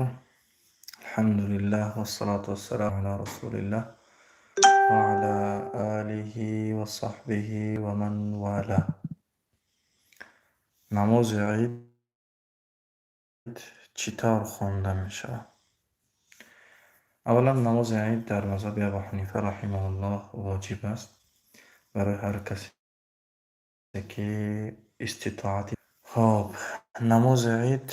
Алҳамдулиллаҳ вассалату вассаламу ала расулиллаҳ ва ала олиҳи ва саҳбиҳи ва ман валаҳ. Намози ид чӣ тавр хонда мешавад? Аввалан, намози ид дар мазҳаби Абу Ҳанифа раҳимаҳуллоҳ воҷиб аст барои ҳар касе, ки иститоати. Хоб, намози ид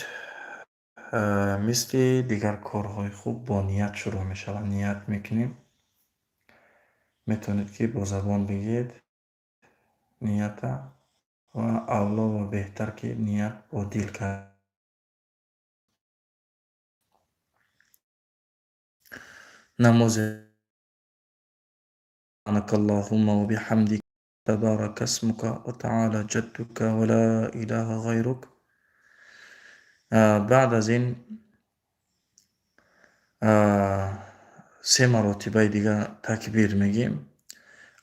мисли дигар корҳои хуб бо ният шурӯъ мешавад. Ният мекунем. Метавонед, ки бо забон бигӯед нията, ва авло ва беҳтар, ки ният бо дил кард. Намози Субҳанакаллоҳумма ва биҳамдика, табарака исмука ва таъола ҷаддука ва ла илаҳа ғайрук. Баъд аз ин се маротибаи дигар такбир мегӯем: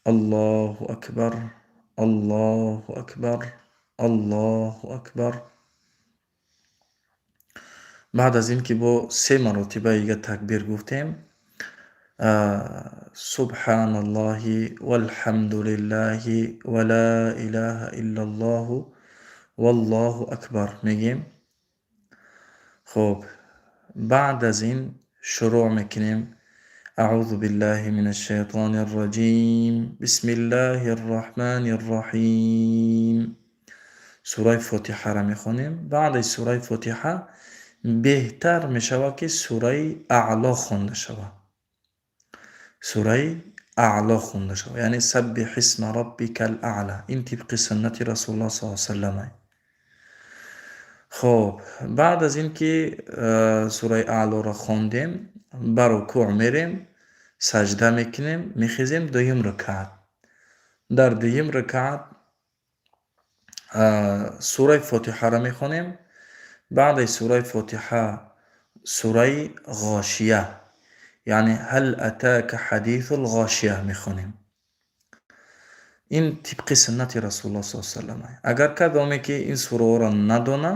Аллоҳу акбар, Аллоҳу акбар, Аллоҳу акбар. Баъд аз ин ки бо се маротибаи дигар такбир гуфтем, Субҳаналлоҳи валҳамдулиллаҳи ва ла илаҳа иллаллоҳу валлоҳу акбар мегӯем. Хуб, баъд аз ин шурӯъ мекунем: Аъузу биллаҳи минаш шайтони рраҷим, бисмиллаҳи рраҳмани рраҳим. Сураи Фотиҳаро мехонем. Баъди сураи Фотиҳа беҳтар мешавад, ки сураи Аъло хонда шавад. Сураи Аъло хонда шавад, яъне Саббиҳ исма роббика л аъла. Ин тибқи суннати Расулуллоҳ саллаллоҳу алайҳи васаллам. Хуб, баъд аз ин ки сураи Аълоро хондем, ба рукӯъ мерем, саҷда мекунем, мехезем дуюм ракаат. Дар дуюм ракаат сураи Фотиҳаро мехонем. Баъди сураи Фотиҳа сураи Ғошия, яъне Ҳал атака ҳадису лғошия мехонем. Ин тибқи суннати Расулуллоҳ саллаллоҳу алайҳи васаллам. Агар кадоме ки ин сураҳоро надона,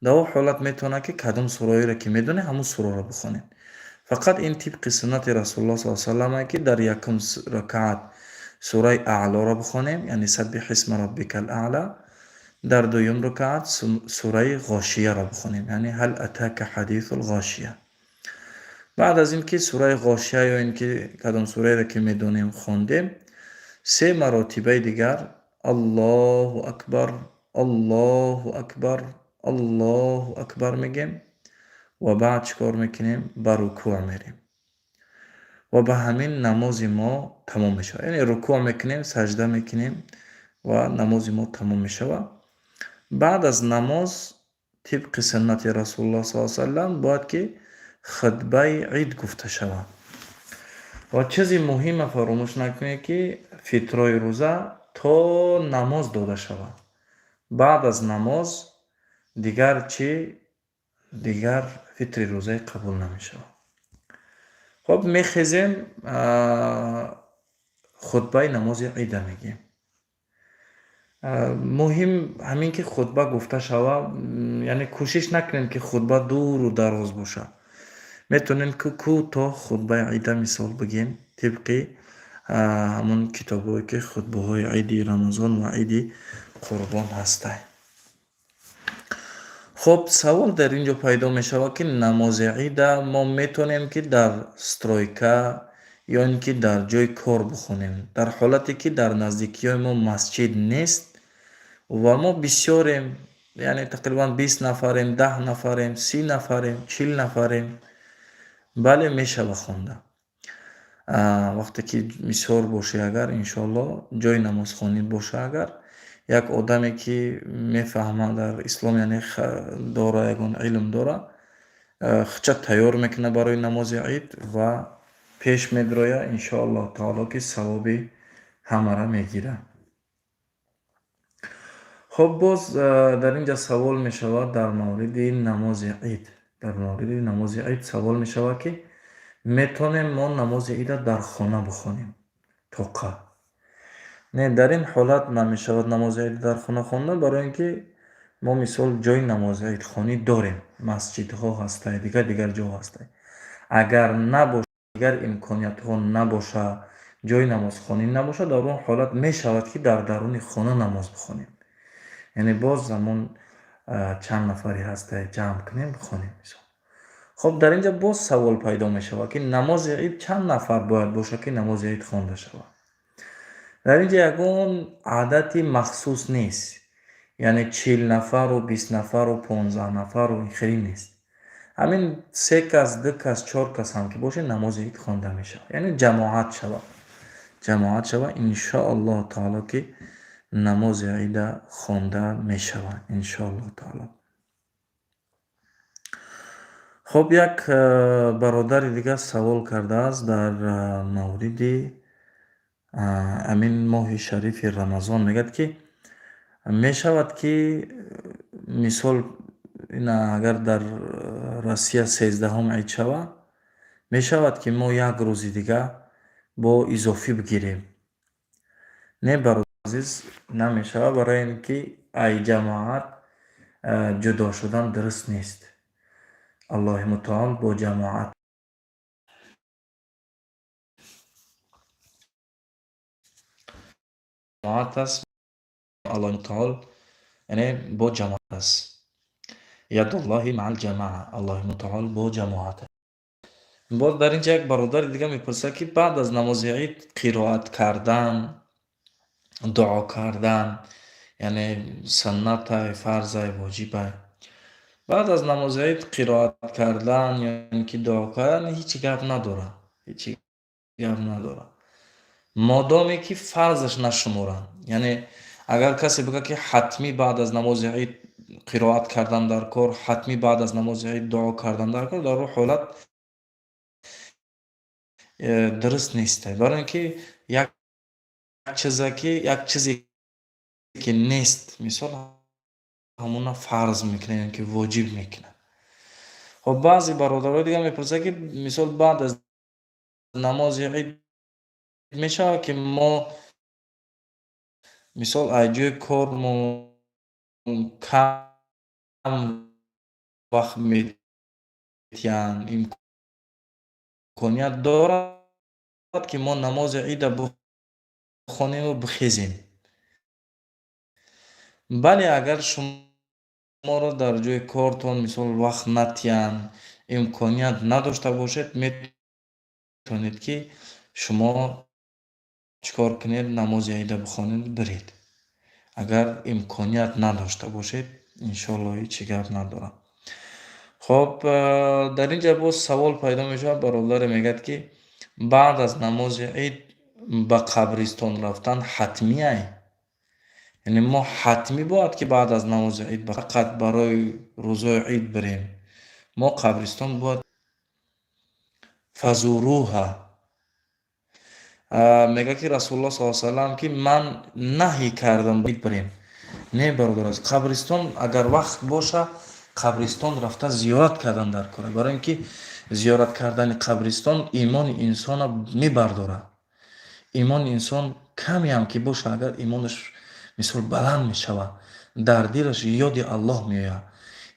дар он ҳолат метавонад, ки кадом сураҳоеро ки медонед, ҳамун сураро бихонед. Фақат ин тибқи суннати Расулуллоҳ саллаллоҳу алайҳи васаллам, ки дар якум ракаат сураи Аълоро бихонем, яъне Саббиҳ исма роббика л аъла, дар дуюм ракаат сураи Ғошияро бихонем, яъне Ҳал атака ҳадису лғошия. Баъд аз ин ки сураи Ғошия ё ин ки кадом сураеро ки медонем хондем, се маротибаи дигар Аллоҳу акбар, Аллоҳу акбар, Аллоҳу акбар мегӯем ва баъд чӣ кор мекунем? Ба рукӯъ мерем ва ба ҳамин намози мо тамом мешавад. Яъне рукӯъ мекунем, саҷда мекунем ва намози мо тамом мешавад. Баъд аз намоз тибқи суннати Расулуллоҳ саллаллоҳу алайҳи васаллам бояд ки хутбаи ид гуфта шавад. Ва чизи муҳима фаромӯш накунед, ки фитрои рӯза то намоз дода шавад. Баъд аз намоз дигар чӣ? Дигар фитри рӯзаи қабул намешавад. Хуб, мехезем, хутбаи намози ида мегӯем. Муҳим ҳамин ки хутба гуфта шавад, яъне кӯшиш накунем, ки хутба дуру дароз бошад. Метавонем, ки кӯтоҳ хутбаи ида мисол бигӯем, тибқи ҳамон китобҳое, ки хутбаҳои иди Рамазон ва иди Қурбон ҳастанд. Хуб, савол дар ин ҷо пайдо мешавад, ки намози ида мо метавонем, ки дар стройка ё ин ки дар ҷои кор бихонем, дар ҳолате ки дар наздикиҳои мо масҷид нест ва мо бисёрем, яъне тақрибан 20 нафарем, 10 нафарем, 30 нафарем, 40 нафарем? Бале, мешавад хонда. Вақте ки бисёр бошӣ, агар иншоаллоҳ ҷои намозхонӣ боша, агар як одаме ки мефаҳмад дар ислом, яъне дора, ягон илм дора, худша тайёр мекунад барои намози ид ва пеш медрояд, иншоаллоҳу таоло, ки савоби ҳамаро мегирад. Хуб, боз дар ин ҷо савол мешавад дар мавриди намози ид. Дар мавриди намози ид савол мешавад, ки метавонем мо намози ида дар хона бихонем тоқа? Не, дар ин ҳолат намешавад намози ида дар хона хондан, барои ин ки Мо, мисол, ҷои намози идхонӣ дорем, масҷидҳо ҳастай, дигар дигар ҷо ҳастай. Агар набошад, дигар имкониятҳо набошад, ҷои намозхонӣ набошад, дар он ҳолат мешавад, ки дар даруни хона намоз бихонем. Яъне боз ҳамон чанд нафаре ҳастай, ҷамъ кунем, бихонем, мисол. Хоб, дар ин ҷо боз савол пайдо мешавад, ки намози ид чанд нафар бояд бошад, ки намози ид хонда шавад? Дар ин ҷо ягон адати махсус нест, яъне 40 нафару 20 нафару 15 нафару ин хеле нест. Ҳамин се кас, ду кас, чор кас ҳам ки бошед, намози ид хонда мешавад. Яъне ҷамоат шавад, ҷамоат шавад, иншоаллоҳу таоло, ки намози ида хонда мешавад, иншоаллоҳу таоло. Хуб, як бародари дигар савол кардааст дар мавриди ҳамин моҳи шарифи Рамазон. Мегӯяд, ки мешавад, ки, мисол, ина агар дар Россия 13-ҳум ид шавад, мешавад, ки мо як рӯзи дигар бо изофӣ бигирем? Не, бародари азиз, намешавад, барои ин ки ай ҷамоат ҷудо шудан дуруст нест. Аллоҳи мутаол бо ҷамоат аст. Аллоҳи мутаол, яъне, бо ҷамоат аст. Ядуллоҳи маал ҷамаа, Аллоҳи мутаол бо ҷамоат. Боз дар ин ҷо як бародари дигар мепурсад, ки баъд аз намози ид қироат кардан, дуо кардан, яъне суннатай, фарзай, воҷибай? Баъд аз намози ид қироат кардан ё ин ки дуо кардан ҳеҷ гап надорад, ҳеҷ гап надорад, модоме ки фарзаш нашуморанд. Яъне агар касе бигӯяд, ки ҳатмӣ баъд аз намози ид қироат кардан дар кор, ҳатмӣ баъд аз намози ид дуо кардан дар кор, дар он ҳолат дуруст нестай, барои ин ки як чизе ки як чизе ки нест, мисол, ҳамона фарз мекунад ё ки воҷиб мекунад. Хоб, баъзе бародарои дигар мепурсад, ки, мисол, баъд аз намози ид мешавад, ки мо, мисол, аз ҷои кормон кам вақт метиҳанд, имконият дорад, ки мо намози ида бихонему бихезем? Бале, агар шуморо дар ҷои кортон, мисол, вақт натиҳанд, имконият надошта бошед, метавонед, ки шумо чӣ кор кунед? Намози ида бихонед, биред. Агар имконият надошта бошед, иншоалло, ҳеҷ гап надорад. Хоб, дар ин ҷо боз савол пайдо мешавад. Бародаре мегӯяд, ки баъд аз намози ид ба қабристон рафтан ҳатмиай? Яъне мо ҳатмӣ бояд, ки баъд аз намози ид фақат барои рӯзои ид бирем мо қабристон бояд? Фазуруҳа, мегӯяд, ки Расулуллоҳ саллаллоҳу алайҳи васаллам, ки ман наҳй кардам бирем. Не, бародар, қабристон агар вақт боша, қабристон рафта зиёрат кардан дар кора, барои ин ки зиёрат кардани қабристон имони инсона мебардорад. Имони инсон камеам ки боша, агар имонаш, мисол, баланд мешавад, дар дилаш ёди Аллоҳ меояд,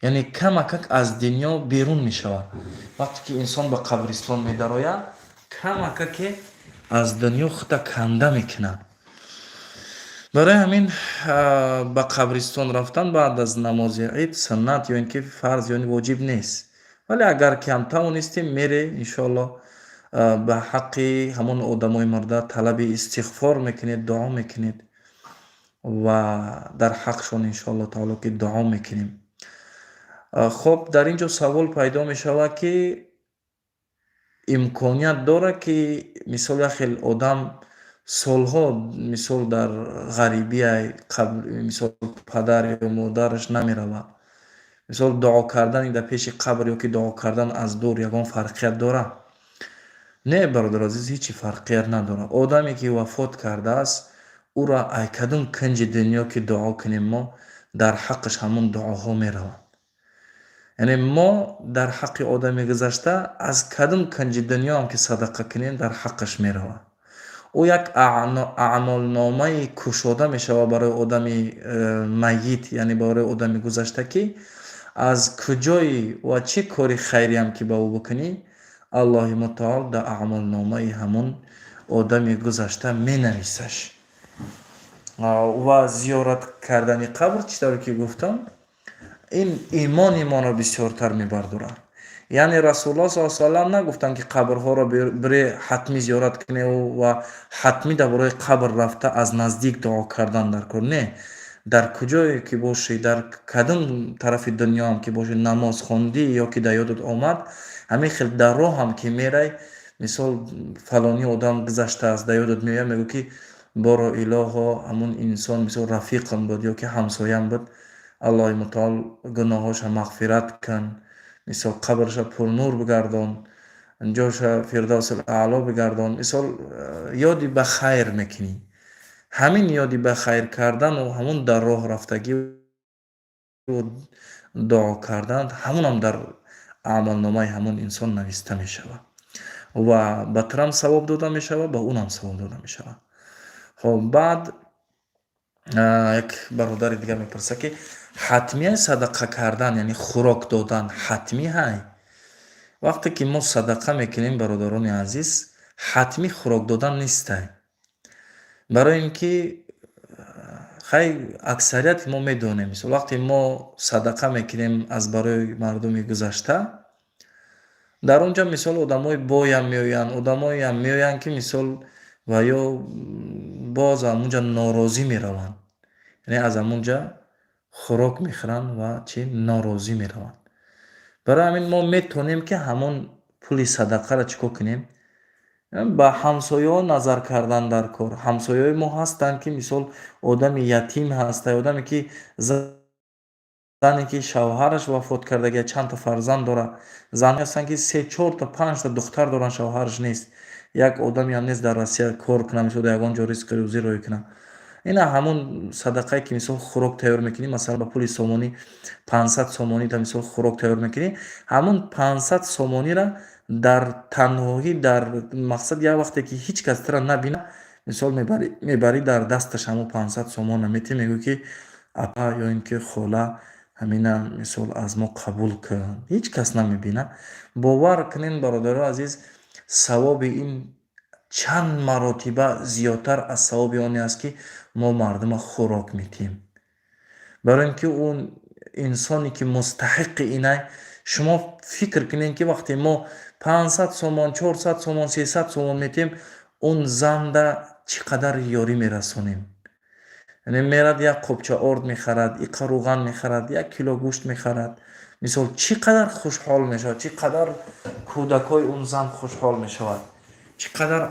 яъне камакак аз дунё берун мешавад. Вақте ки инсон ба қабристон медарояд, камакаке аз дунё худа канда мекунад. Барои ҳамин ба қабристон рафтан баъд аз намози ид суннат ё ин ки фарз ё воҷиб нест, вале агар кам тавонистем, мере, иншоалло, ба ҳаққи ҳамон одамои мурда талаби истиғфор мекунед, дуо мекунед ва дар ҳаққшон, иншоалло таоло, ки дуо мекунем. Хоб, дар ин ҷо савол пайдо мешавад, ки имконият дорад, ки, мисол, як хел одам солҳо, мисол, дар ғарибия, мисол, падар ё модараш намеравад, мисол, дуо кардани дар пеши қабр ё ки дуо кардан аз дур ягон фарқият дорад? Не, бародари азиз, ҳечи фарқият надорад. Одаме ки вафот кардааст, ӯро ай кадом кунҷи дунё ки дуо кунем мо, дар ҳаққаш ҳамон дуоҳо мераванд. Яъне мо дар ҳаққи одами гузашта аз кадом кунҷи дунёам ки садақа кунем, дар ҳаққаш меравад. Ӯ як аъмолномаи кушода мешавад барои одами майит, яъне барои одами гузашта, ки аз куҷои ва чӣ кори хайриам ки ба ӯ бикунӣ, Аллоҳи мутаол дар аъмолномаи ҳамун одами гузашта менависаш. Ва зиёрат кардани қабр, чӣ тавре ки гуфтам, ин имони моро бисёртар мебардорад. Яъне Расулуллоҳ саллаллоҳу алайҳи васаллам нагуфтанд, ки қабрҳоро бире, ҳатмӣ зиёрат куневу ва ҳатмӣ дар бораи қабр рафта, аз наздик дуо кардан дар кор. Не, дар куҷое ки бошӣ, дар кадом тарафи дунёам ки бошӣ, намоз хондӣ ё ки дар ёдат омад, ҳамин хел дар роҳам ки мерай, мисол, фалонӣ одам гузаштааст, дар ёдат меояд, мегӯ ки: «Боро илоҳо, ҳамун инсон, мисол, рафиқам буд ё ки ҳамсоям буд, Аллоҳи мутаол гуноҳҳоша мағфират кун, мисол, қабрша пурнур бигардон, ҷоша Фирдавсил Аъло бигардон». Мисол, ёди ба хайр мекунӣ. Ҳамин ёди ба хайр кардану ҳамун дар роҳ рафтагӣ дуо кардан, ҳамунам дар аъмолномаи ҳамун инсон нависта мешавад ва ба турам савоб дода мешавад, ба унам савоб дода мешавад. Хоб, баъд як бародари дигар мепурсад, ки ҳатмия садақа кардан, яъне хӯрок додан ҳатмӣ ҳай? Вақте ки мо садақа мекунем, бародарони азиз, ҳатмӣ хӯрок додан нестай. Барои ин ки хай, аксарияти мо медонем, мисол, вақте мо садақа мекунем аз барои мардуми гузашта, дар он ҷо, мисол, одамои боям меоянд, одамоеам меоянд, ки, мисол, ва ё боз ҳамунҷа норозӣ мераванд, яъне аз ҳамунҷа хӯрок мехӯранд ва чӣ, норозӣ мераванд. Барои ҳамин мо метавонем, ки ҳамон пули садақаро чӣ кор кунем? Ба ҳамсояҳо назар кардан дар кор. Ҳамсояҳои мо ҳастанд, ки, мисол, одами ятим ҳаста, одаме ки, зане ки шавҳараш вафот кардагия, чандта фарзанд дорад, занҳое ҳастанд, ки се, чорта, панҷта духтар доранд, шавҳараш нест, як одамеам нест дар Россия кор кунад, мисол, дар ягон ҷо ризқи рӯзӣ рӯй кунад. Ина ҳамун садақае ки, мисол, хӯрок тайёр мекунӣ, масалан, ба пули сомонӣ 500 сомонӣ та, мисол, хӯрок тайёр мекунӣ, ҳамун 500 сомонира дар танҳоӣ, дар мақсад, як вақте ки ҳеҷ кас тура набинад, мисол, мебарӣ, дар дасташ ҳамун 500 сомонро метиҳӣ, мегӯӣ, ки: «Апа ё ин ки хола, ҳамина, мисол, аз мо қабул кун». Ҳеҷ кас намебинад. Бовар кунед, бародарои азиз, савоби ин чанд маротиба зиёдтар аз савоби оне аст, ки мо мардума хӯрок метиҳем. Барои ин ки он инсоне ки мустаҳиқи инай, шумо фикр кунед, ки вақте мо 500 сомон, 400 сомон, 300 сомон метиҳем, он занда чӣ қадар ёрӣ мерасонем. Яъне мерад, як қопча орд мехарад, иқа рӯған мехарад, як кило гӯшт мехарад, мисол, чӣ қадар хушҳол мешавад, чӣ қадар кӯдакҳои он зан хушҳол мешавад, чӣ қадар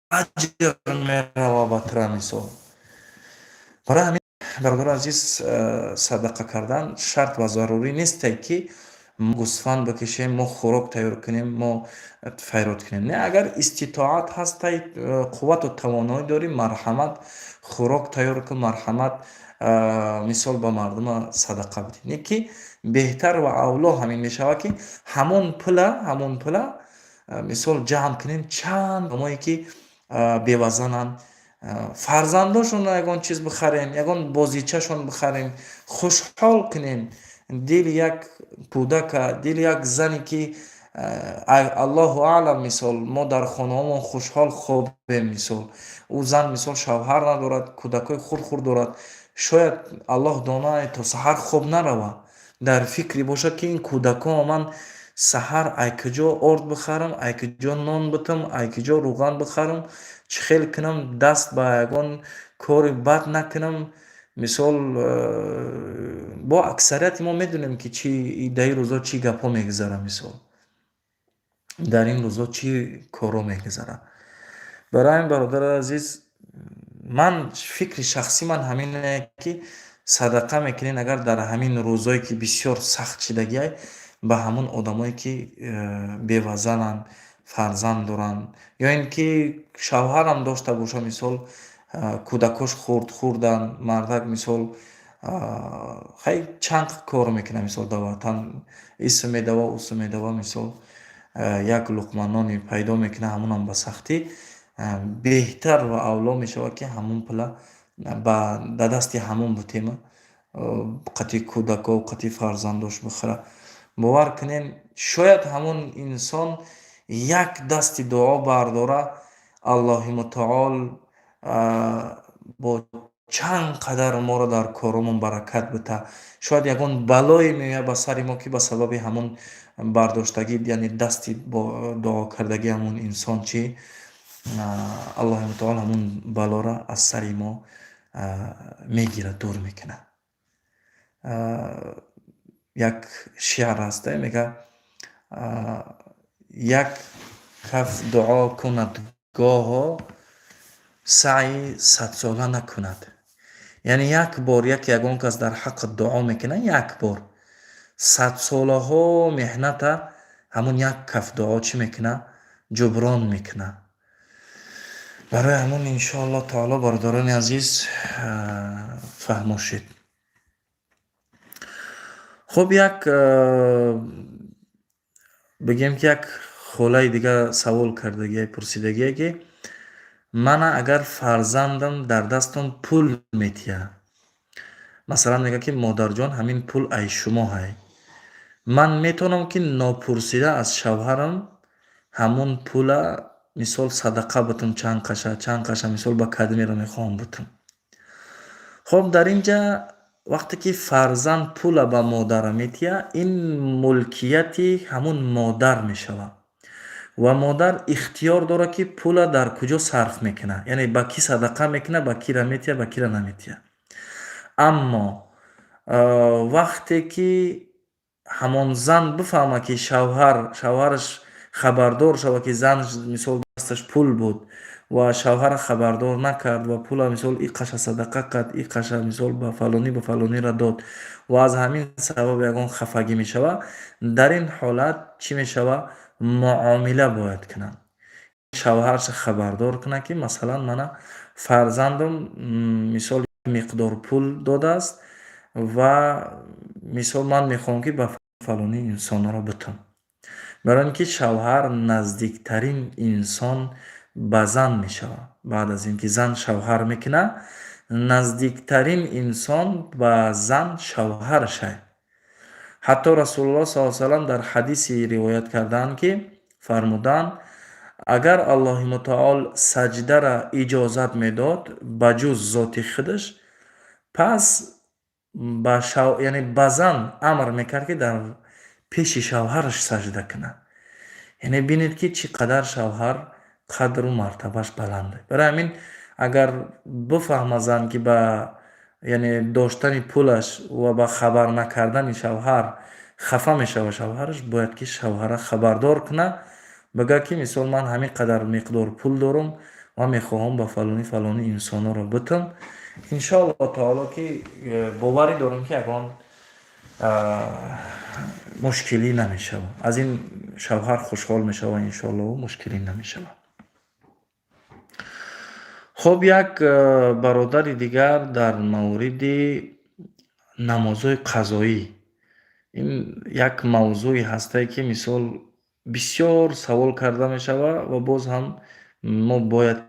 аҷр мерава ба тура, мисол. Барои ҳамин, бародари азиз, садақа кардан шарт ва зарурӣ несте, ки гӯсфанд бикушем, мо хӯрок тайёр кунем, мо файрод кунем. Не, агар иститоат ҳастай, қуввату тавоноӣ дорӣ, марҳамат, хӯрок тайёр кун, марҳамат, мисол, ба мардума садақа бидӣ. Не ки беҳтар ва авло ҳамин мешавад, ки ҳамон пула, мисол, ҷамъ кунем, чанд одамое ки бевазананд, фарзандошонро ягон чиз бихарем, ягон бозичашон бихарем, хушҳол кунем дили як кӯдака, дили як зане, ки Аллоҳу аълам, мисол, мо дар хонаҳомон хушҳол хобем, мисол, ӯ зан, мисол, шавҳар надорад, кӯдакҳои хурд хурд дорад, шояд, Аллоҳ донад, то саҳар хоб наравад, дар фикре бошад, ки ин кӯдакҳо, ман саҳар ай куҷо орд бихарам, ай куҷо нон битам, ай куҷо рӯған бихарам, чӣ хел кунам, даст ба ягон кори бад накунам. Мисол, бо аксарияти мо медонем, ки чи дар ин рӯзҳо чӣ гапҳо мегузарад, мисол, дар ин рӯзҳо чӣ корҳо мегузарад. Барои ҳамин, бародари азиз, ман фикри шахсии ман ҳамине, ки садақа мекунед, агар дар ҳамин рӯзое ки бисёр сахт шидагиай, ба ҳамон одамое ки бевазананд, фарзанд доранд ё ин ки шавҳарам дошта боша, мисол, кӯдакош хурд хурданд, мардак, мисол, хай, чанд кор мекунад, мисол, дар ватан исм медава, усм медава, мисол, як луқма ноне пайдо мекунад, ҳамонам ба сахтӣ. Беҳтар ва авло мешавад, ки ҳамон пула ба дасти ҳамон бутема, қати кӯдако, қати фарзандош бихӯра. Бовар кунем, шояд ҳамон инсон як дасти дуо бардора, Аллоҳи мутаол бо чанд қадар моро дар коромон баракат бита. Шояд ягон балое меояд ба сари мо, ки ба сабаби ҳамон бардоштагӣ, яъне дасти дуо кардагии ҳамон инсон, чӣ, Аллоҳи мутаол ҳамон балоро аз сари мо мегирад, дур мекунад. Як шеър ҳаста, мега: «Як каф дуо кунад, гоҳо саъи садсола накунад». Яъне як бор як ягон кас дар ҳаққат дуо мекунад, як бор садсолаҳо меҳната ҳамон як каф дуо чӣ мекунад? Ҷуброн мекунад. Барои ҳамон, иншоаллоҳ таоло, бародарони азиз, фаҳмо шед. Хуб, як бигем, ки як холаи дига савол кардагия, пурсидагие, ки мана агар фарзандам дар дастам пул метиҳад, масалан, мегӯяд, ки модарҷон, ҳамин пул ай шумо ҳай, ман метавонам, ки нопурсида аз шавҳарам ҳамон пула, мисол, садақа бутум, чанд қаша, чанд қаша, мисол, ба кадмеро мехоҳам бутум? Хоб, дар ин ҷа вақте ки фарзанд пула ба модара метиҳад, ин мулкияти ҳамун модар мешавад ва модар ихтиёр дорад, ки пула дар куҷо сарф мекунад, яъне ба кӣ садақа мекунад, ба кира метиҳад, ба кира наметиҳад. Аммо вақте ки ҳамон зан бифаҳмад, ки шавҳараш хабардор шавад, ки зан, мисол, дасташ пул буд ва шавҳара хабардор накард ва пула, мисол, и қаша садақа кард, и қаша, мисол, ба фалонӣ, ба фалониро дод ва аз ҳамин сабаб ягон хафагӣ мешавад, дар ин ҳолат чӣ мешавад? Муомила бояд кунад, шавҳарша хабардор кунад, ки масалан, мана фарзандам, мисол, миқдор пул додааст ва, мисол, ман мехоҳам, ки ба фалонӣ инсонро бутам. Барои ин ки шавҳар наздиктарин инсон ба зан мешавад. Баъд аз ин ки зан шавҳар мекунад, наздиктарин инсон ба зан шавҳарашай. Ҳатто Расулуллоҳ саллаллоҳу алайҳи васаллам дар ҳадисе ривоят кардаанд, ки фармуданд: «Агар Аллоҳи мутаол саҷдара иҷозат медод ба ҷуз зоти худаш, пас яъне ба зан амр мекард, ки дар пеши шавҳараш саҷда кунад». Яъне бинед, ки чӣ қадар шавҳар қадру мартабааш баланд. Барои ҳамин, агар бифаҳма зан, ки ба, яъне, доштани пулаш ва ба хабар накардани шавҳар хафа мешавад шавҳараш, бояд ки шавҳара хабардор кунад, бигӯяд, ки мисол, ман ҳамин қадар миқдор пул дорам ва мехоҳам ба фалонӣ, фалонӣ инсонҳоро бутам. Иншоаллоҳ таоло, ки боварӣ дорам, ки ягон мушкилӣ намешавад. Аз ин шавҳар хушҳол мешавад, иншоаллоҳ, мушкилӣ намешавад. Хуб, як бародари дигар дар мавриди намозҳои қазоӣ. Ин як мавзӯе ҳастае, ки, мисол, бисёр савол карда мешавад ва боз ҳам мо бояд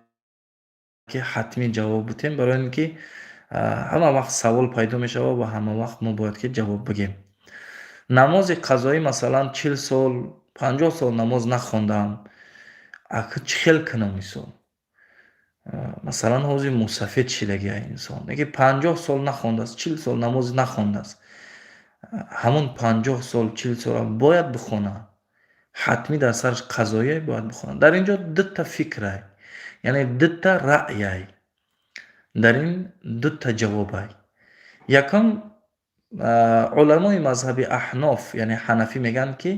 ки ҳатмӣ ҷавоб бутем, барои ин ки ҳама вақт савол пайдо мешавад ва ҳама вақт мо бояд ки ҷавоб бигем. Намози қазоӣ, масалан, 40 сол, 50 сол намоз нахондаам, ака, чӣ хел кунам? Мисол, масалан, ҳозир мусафед шидагия инсон, яке 50 сол нахондааст, 40 сол намоз нахондааст, ҳамон 50 сол, 40 сола бояд бихонад, ҳатмӣ дар сараш қазоие, бояд бихонад. Дар ин ҷо дута фикрай, яъне дута раъяй, дар ин дута ҷавобай. Якум, уламои мазҳаби аҳноф, яъне ҳанафӣ, мегӯянд, ки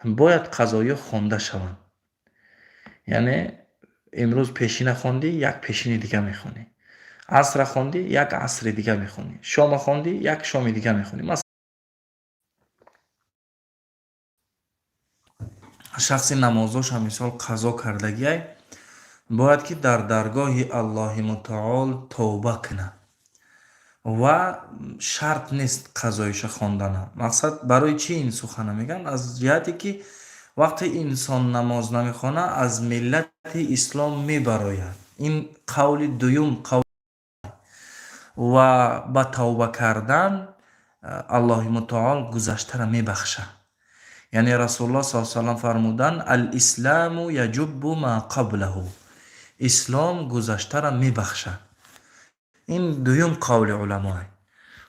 бояд қазоиё хонда шаванд. Яъне имрӯз пешина хондӣ, як пешини дига мехонӣ, асра хондӣ, як асри дига мехонӣ, шома хондӣ, як шоми дига мехонӣ. Шахси намозоша, мисол, қазо кардагиай, бояд ки дар даргоҳи Аллоҳи мутаол тавба кунад ва шарт нест қазоиша хондана. Мақсад, барои чӣ ин сухана мегӯям? Аз ҷиҳате ки Вақте инсон намоз намехонад, аз миллати ислом мебарояд. Ин қавли дуюм қавл ва ба тавба кардан Аллоҳи мутаол гузаштаро мебахшад. Яъне Расулуллоҳ с салам фармуданд: الإسلام يجب ما قبله. Ислом гузаштаро мебахшад. Ин дуюм қавли уламое.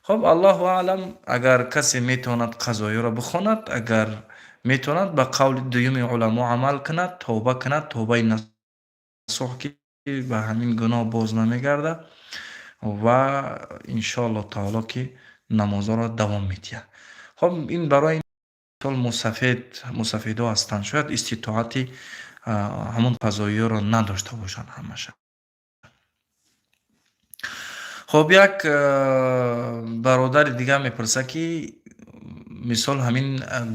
Хоб, аллоҳу аълам, агар касе метавонад, қазоёро бихонад, агар метавонад, ба қавли дуюми уламо амал кунад, тавба кунад, тавбаи насӯҳ, ки ба ҳамин гуноҳ боз намегардад ва иншоаллоҳ таоло ки намозҳоро давом медиҳад. Хоб, ин барои мисол мусафедҳо ҳастанд, шояд иститоати ҳамон қазоиёро надошта бошанд ҳамаша. Хоб, як бародари дигар мепурсад, ки мисол ҳамин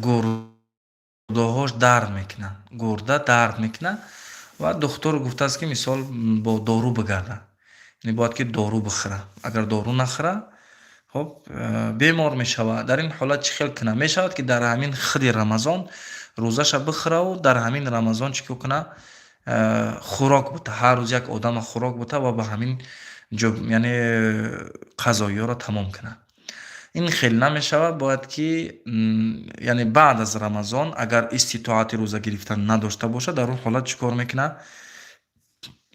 гурдаҳош дард мекунанд, гурда дард мекунад ва духтур гуфтааст, ки мисол бо дору бигарда, яъне бояд ки дору бихӯра. Агар дору нахӯра, хоб, бемор мешавад. Дар ин ҳолат чӣ хел кунад? Мешавад, ки дар ҳамин худи Рамазон рӯзаша бихӯраву дар ҳамин Рамазон чӣ кор кунад? Хӯрок бута, ҳар рӯз як одама хӯрок бута ва ба ҳамин яъне қазоиёро тамом кунад. Ин хел намешавад. Бояд ки, яъне баъд аз Рамазон агар иститоати рӯза гирифтан надошта бошад, дар он ҳолат чӣ кор мекунад?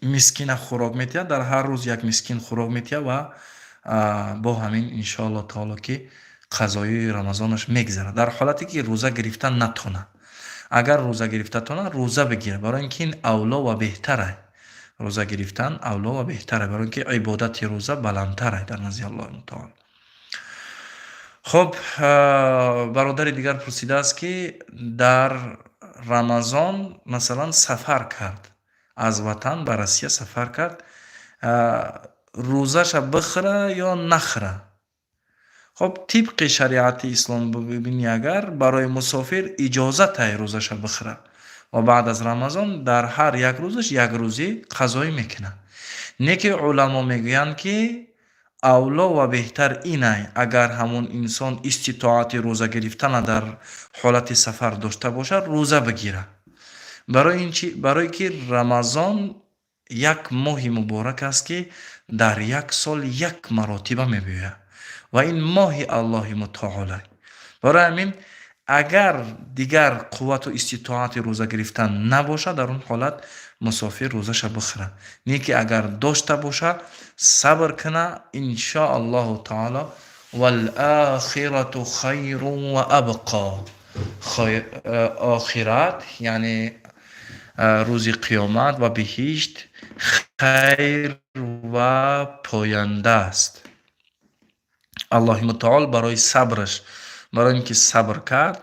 Мискина хӯрок метиҳад, дар ҳар рӯз як мискин хӯрок метиҳад ва бо ҳамин иншоаллоҳ таоло ки қазои Рамазонаш мегзарад, дар ҳолате ки рӯза гирифтан натонад. Агар рӯза гирифта тонад, рӯза бигирад, барои ин ки ин авло ва беҳтара. Рӯза гирифтан авло ва беҳтара, барои ин ки ибодати рӯза баландтара дар назди Аллоҳи мутаол. Хуб, бародари дигар пурсидааст, ки дар Рамазон масалан сафар кард, аз ватан ба Россия сафар кард, рӯзаша бихӯра ё нахӯра? Хоб, тибқи шариати ислом бибинӣ, агар барои мусофир иҷозатай рӯзаша бихӯра ва баъд аз Рамазон дар ҳар як рӯзаш як рӯзӣ қазоӣ мекунад. Не ки уламо мегӯянд, ки авло ва беҳтар инай, агар ҳамон инсон иститоати рӯза гирифтана дар ҳолати сафар дошта бошад, рӯза бигирад. Барои ин чи? Барое ки Рамазон як моҳи муборак аст, ки дар як сол як маротиба мебиёяд, ва ин моҳи Аллоҳи мутаолай. Барои ҳамин, агар дигар қуввату иститоати рӯза гирифтан набошад, дар он ҳолат мусофир рӯзаша бихӯрад. Не ки агар дошта бошад, сабр кунад, иншоаллоҳу таоло. والآخرة خير وأبقى. Охират, яъне рӯзи қиёмат ва биҳишт хайр ва поянда аст. Аллоҳи мутаол барои сабраш, барои ин ки сабр кард,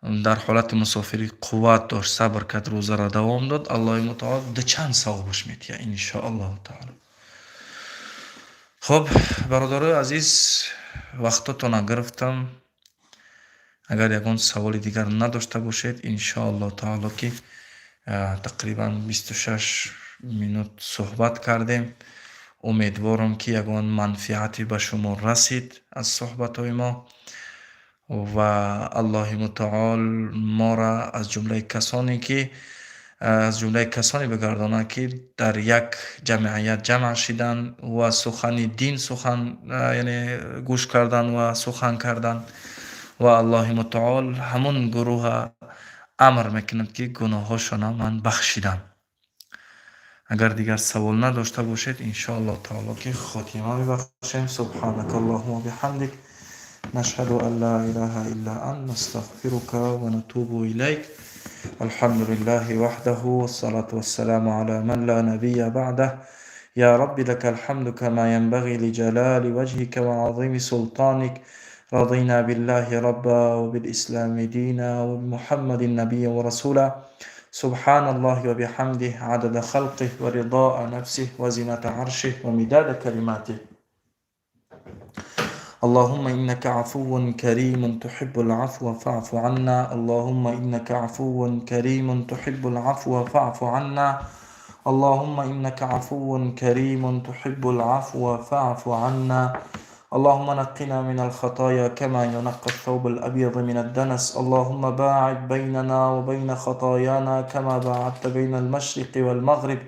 дар ҳолати мусофирӣ қувват дошт, сабр кард, рӯзаро давом дод, Аллоҳи мутаол дучанд савобаш медиҳад, иншоаллоҳу таоло. Хуб, бародарои азиз, вақтотонро гирифтам. Агар ягон саволи дигар надошта бошед, иншоаллоҳу таоло ки тақрибан 26 минут суҳбат кардем. Умедворам, ки ягон манфиате ба шумо расид аз суҳбатҳои мо ва Аллоҳи мутаол моро аз ҷумлаи касоне бигардонад, ки дар як ҷамъият ҷамъ шиданд ва сухани дин сухан, яъне гӯш кардан ва сухан кардан, ва Аллоҳи мутаол ҳамон гурӯҳа амр мекунад, ки гуноҳҳошона ман бахшидам. Агар дигар савол надошта бошед, иншоаллоҳ таоло ки хотима мебахшем. سبحانك اللهم وبحمدك، نشهد أن لا إله إلا أنت، نستغفرك ونتوب إليك. الحمد لله وحده، والصلاة والسلام على من لا نبي بعده. يا رب لك الحمد كما ينبغي لجلال وجهك وعظيم سلطانك. رضينا بالله ربا، وبالإسلام دينا، وبمحمد نبيا ورسولا. سبحان الله وبحمده، عدد خلقه، ورضاء نفسه، وزنة عرشه، ومداد كلماته. اللهم إنك عفو كريم تحب العفو فاعف عنا. اللهم إنك عفو كريم تحب العفو فاعف عنا. اللهم إنك عفو كريم تحب العفو فاعف عنا. اللهم نقنا من الخطايا كما ينقى الثوب الأبيض من الدنس. اللهم باعد بيننا وبين خطايانا كما باعدت بين المشرق والمغرب.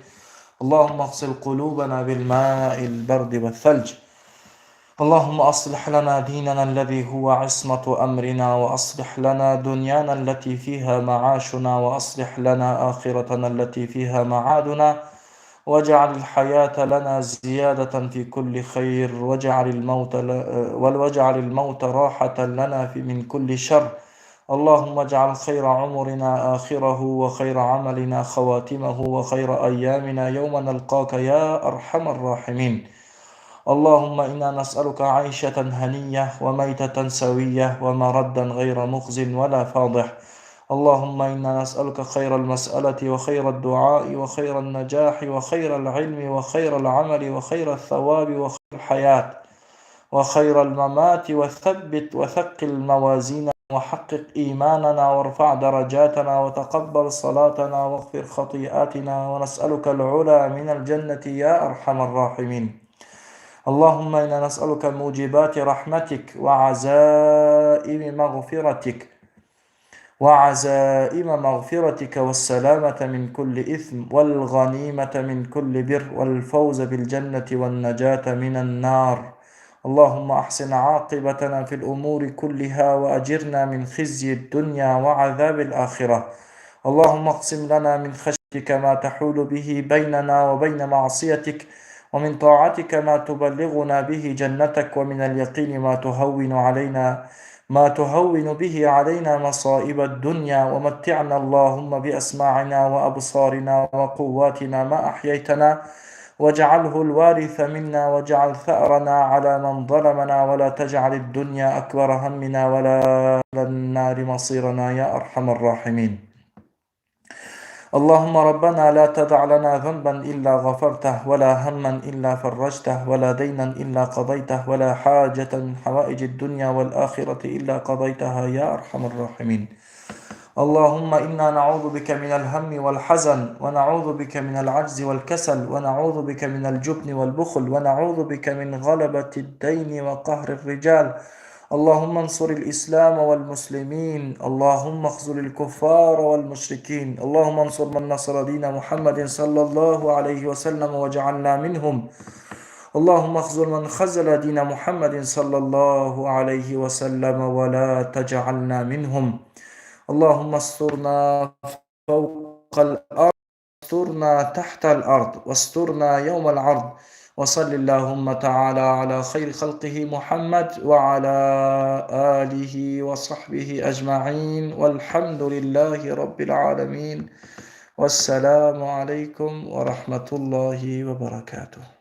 اللهم اغسل قلوبنا بالماء البرد والثلج. اللهم أصلح لنا ديننا الذي هو عصمة أمرنا، وأصلح لنا دنيانا التي فيها معاشنا، وأصلح لنا آخرتنا التي فيها معادنا، واجعل الحياة لنا زيادة في كل خير، واجعل الموت راحة لنا من كل شر. اللهم اجعل خير عمرنا آخره، وخير عملنا خواتمه، وخير أيامنا يوم نلقاك يا أرحم الراحمين. اللهم إنا نسألك عيشة هنية، وميتة سوية، ومردا غير مخز ولا فاضح. اللهم إنا نسألك خير المسألة، وخير الدعاء، وخير النجاح، وخير العلم، وخير العمل، وخير الثواب، وخير الحياة، وخير الممات، وثبت وثقل موازيننا، وحقق إيماننا، وارفع درجاتنا، وتقبل صلاتنا، واغفر خطيئاتنا، ونسألك العلا من الجنة يا أرحم الراحمين. اللهم إنا نسألك موجبات رحمتك، وعزائم مغفرتك، والسلامة من كل إثم، والغنيمة من كل بر، والفوز بالجنة، والنجاة من النار. اللهم أحسن عاقبتنا في الأمور كلها، وأجرنا من خزي الدنيا وعذاب الآخرة. اللهم اقسم لنا من خشيتك ما تحول به بيننا وبين معصيتك، ومن طاعتك ما تبلغنا به جنتك، ومن اليقين ما تهون به علينا مصائب الدنيا. ومتعنا اللهم بأسماعنا وأبصارنا وقواتنا ما أحييتنا، واجعله الوارث منا، واجعل ثأرنا على من ظلمنا، ولا تجعل الدنيا أكبر همنا ولا إلى النار مصيرنا يا أرحم الراحمين. اللهم ربنا لا تدع لنا ذنبا إلا غفرته، ولا هما إلا فرجته، ولا دينا إلا قضيته، ولا حاجة من حوائج الدنيا والآخرة إلا قضيتها يا أرحم الراحمين. اللهم إنا نعوذ بك من الهم والحزن، ونعوذ بك من العجز والكسل، ونعوذ بك من الجبن والبخل، ونعوذ بك من غلبة الدين وقهر الرجال. اللهم انصر الإسلام والمسلمين، اللهم اخذل الكفار والمشركين، اللهم انصر من نصر دين محمد صلى الله عليه وسلم واجعلنا منهم، اللهم اخذل من خذل دين محمد صلى الله عليه وسلم ولا تجعلنا منهم. اللهم استرنا فوق الأرض، واسترنا تحت الأرض، واسترنا يوم العرض. وصل اللهم تعالى على خير خلقه محمد وعلى آله وصحبه أجمعين، والحمد لله رب العالمين، والسلام عليكم ورحمة الله وبركاته.